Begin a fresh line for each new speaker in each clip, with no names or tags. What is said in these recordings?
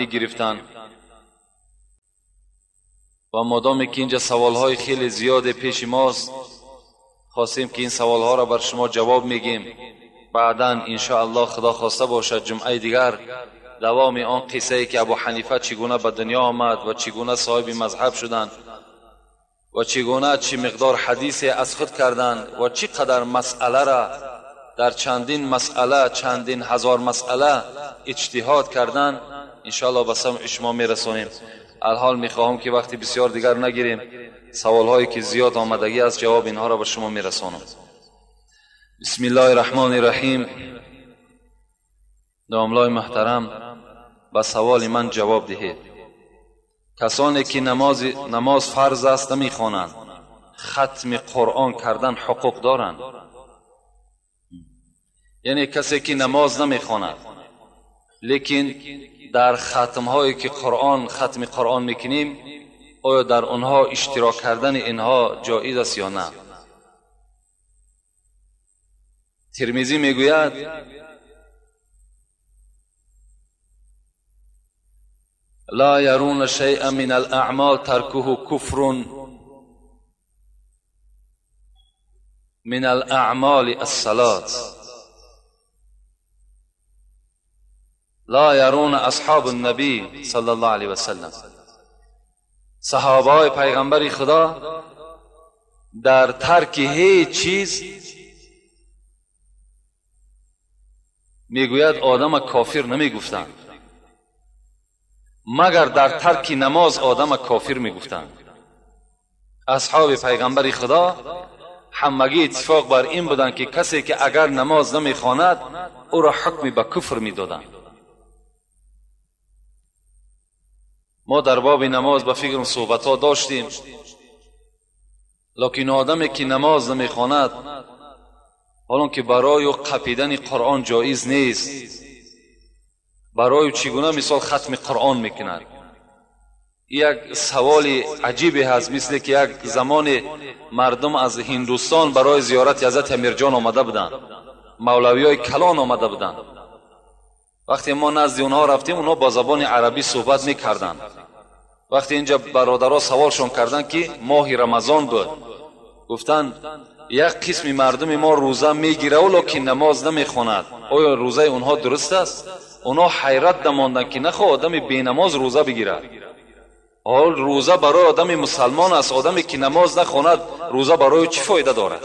گرفتن و مادامی که اینجا سوالهای خیلی زیاد پیش ماست، خواستیم که این سوالها را بر شما جواب میگیم. بعدا انشاءالله خدا خواسته باشد جمعه دیگر دوام آن قصه ای که ابو حنیفه چگونه به دنیا آمد و چگونه صاحب مذهب شدند و چگونه چی مقدار حدیث از خود کردند و چی قدر مسئله را در چندین مسئله، چندین هزار مسئله اجتهاد کردند، انشاءالله به سمع شما میرسانیم. الحال میخواهم که وقتی بسیار دیگر نگیریم، سوالهایی که زیاد آمدگی است جواب اینها را به شما میرسانم. بسم الله الرحمن الرحیم. داملای محترم، به سوال من جواب دهید. کسانی که نماز فرض است نمیخوانند، ختم قرآن کردن حقوق دارند؟ یعنی کسی که نماز نمیخواند لیکن در ختمهایی که قرآن ختم قرآن میکنیم، آیا در آنها اشتراک کردن اینها جایز است یا نه؟ ترمذی میگوید لا يرون شيئا من الأعمال تركه كفر من الأعمال الصلاة. لا يرون اصحاب النبی صلی الله علیه وسلم. صحابه های پیغمبر خدا در ترک هیچ چیز میگوید آدم کافر نمیگفتند، مگر در ترک نماز آدم کافر میگفتند. اصحاب پیغمبر خدا همگی اتفاق بر این بودند که کسی که اگر نماز نمیخواند او را حکم به کفر میدادند. ما در باب نماز به فکر صحبت ها داشتیم، لکن آدمی که نماز نمیخواند، حالا که برای قپیدن قرآن جایز نیست، برای چگونه مثال ختم قرآن میکند؟ یک سوال عجیبی هست. مثل که یک زمان مردم از هندوستان برای زیارت حضرت امیرجان آمده بودند، مولوی های کلان آمده بودند. وقتی ما نزد اونها رفتیم، اونها با زبان عربی صحبت میکردند. وقتی اینجا برادرها سوالشون کردند که ماه رمضان بود، گفتند یک قسم مردم ما روزه میگیره ولی نماز نمیخواند، آیا روزه اونها درست است؟ اونها حیرت دماندند که نخواه آدم بی نماز روزه بگیرد. حال روزه برای آدم مسلمان است، آدمی که نماز نخواند روزه برای چی فایده دارد؟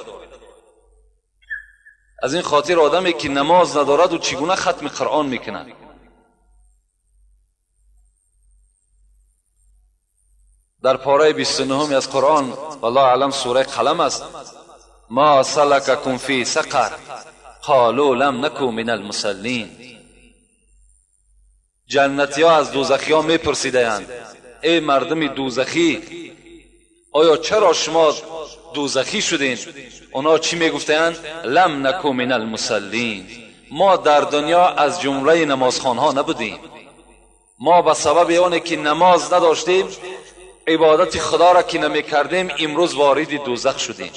از این خاطر آدمی که نماز ندارد و چگونه ختم قرآن میکند؟ در پاره 29 از قرآن، والله اعلم سوره قلم است، ما سلککم فی سقر قالوا لم نکو من المصلین. جنتی ها از دوزخی ها میپرسیدند ای مردم دوزخی، آیا چرا شما دوزخی شدین؟ اونا چی میگفتند؟ لم نکو من المصلین. ما در دنیا از جمله نمازخوان ها نبودیم. ما به سبب آن که نماز نداشتیم، عبادت خدا را که نمیکردیم، امروز وارد دوزخ شدیم.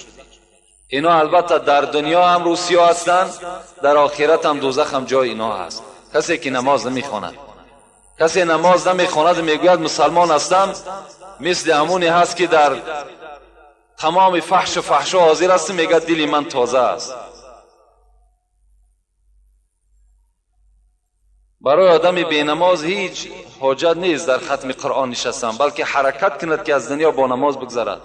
اینا البته در دنیا هم روسیا هستند، در آخرت هم دوزخ هم جای اینا هست. کسی که نماز نمیخواند، کسی نماز نمیخواند میگوید مسلمان هستم، مثل همونی هست که در تمام فحش و فحشا حاضر است، میگه دل من تازه است. برای آدم بی نماز هیچ حاجت نیست در ختم قرآن نشستن، بلکه حرکت کند که از دنیا با نماز بگذرد.